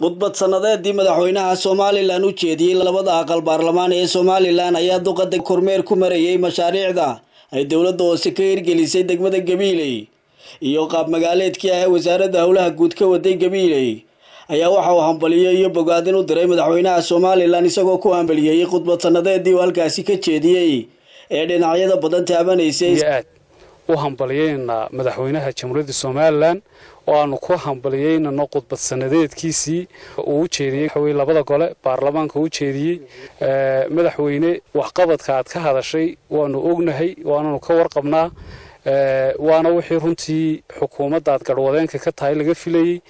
Khudbad sannadeedii madaxweynaha Somaliland u jeediyey labada aqal baarlamaan ee Somaliland ayaa duqada kormeer ku marayay mashaariicda ay dowladda hoose ka hirgelisay degmada Gabiiley iyo qaab magaaleedkii ah ee wasaaradda howlaha guud ka waday Gabiiley, ayaa waxa uu hambaliyo iyo bogaadin u diray madaxweynaha Somaliland, isagoo ku hambaliyeeyey khudbad sannadeedii uu halkaasi ka jeediyey ee dhinacyada badan taabanaysay. Aad u hambalyeynaa madaxweynaha Jamhuuriyadda Somaliland oo aanu ku hambalyeynano khudbad sanadeedkiisii uu u jeediyey waxaweye labada gole baarlamaanka u jeediyey. Madaxweyne, waxqabadka aad ka hadashay waanu ognahay, waananu ka warqabnaa, waana wixii runtii xukuumadda aad garhwadeenka ka tahay laga filayey.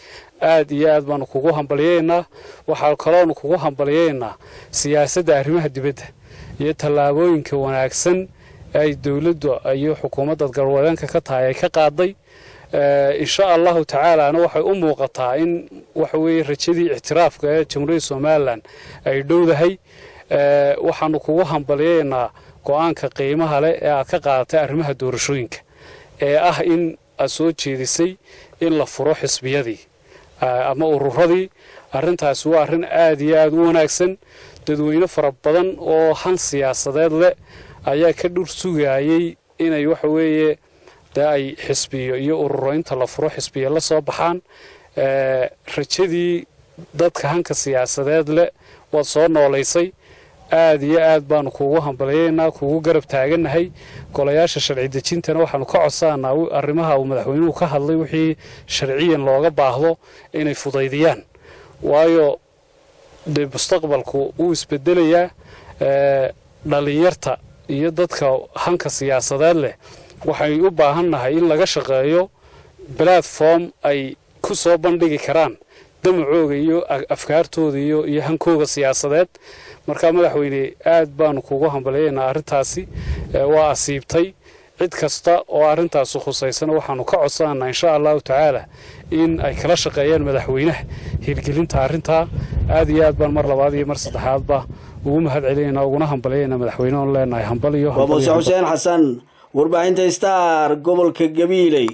Aad iyo aad baanu kugu hambalyeynaa. Waxaa kaloonu kugu hambalyeynaa siyaasadda arrimaha dibadda iyo tallaabooyinka wanaagsan ay dowladdu iyo xukuumaddaad garwadeenka ka tahay ay ka qaaday. Insha Allahu tacaalaana waxay u muuqataa in waxa weeye rajadii ictiraafka ee Jamhuuriyadda Somaliland ay dhowdahay. Waxaanu kugu hambalyeynaa go'aanka qiimaha leh ee aad ka qaadatay arrimaha doorashooyinka ee ah in aad soo jeedisay in la furo xisbiyadii ama ururadii. Arrintaasi waa arrin aad iyo aad u wanaagsan. Dadweyne fara badan oo han siyaasadeed leh ayaa ka dhur sugayay inay waxa weeye dee ay xisbiyo iyo ururo inta la furo xisbiyo la soo baxaan. Rajadii dadka hanka siyaasadeed leh waad soo noolaysay. Aad iyo aad baanu kuugu hambalyeynaa, kuugu garab taagannahay. Golayaasha sharci dejintana waxaanu ka codsanaa arrimaha uu madaxweynuhu ka hadlay wixii sharciyan looga baahdo inay fudaydiyaan, waayo dee mustaqbalku wuu isbedelayaa. Dhallinyarta iyo dadka hanka siyaasadeed leh waxay u baahannahay in laga shaqeeyo platform ay ku soo bandhigi karaan damacooga iyo afkaartooda iyo hankooga siyaasadeed. Marka madaxweyne, aad baanu kugu hambalyeynaa, arrintaasi waa asiibtay. Cid kasta oo arrintaasi khusaysana waxaanu ka codsananaa, insha Allahu tacaala, in ay kala shaqeeyaan madaxweynaha hirgelinta arrintaa. Aad iyo aad baan mar labaad iyo mar saddexaadba ugu mahad celinayna, uguna hambalyeynaa madaxweyne oon leenahay hambaliyo. Waa Muuse Xuseen Xasan, warbaahinta Star, gobolka Gabiiley.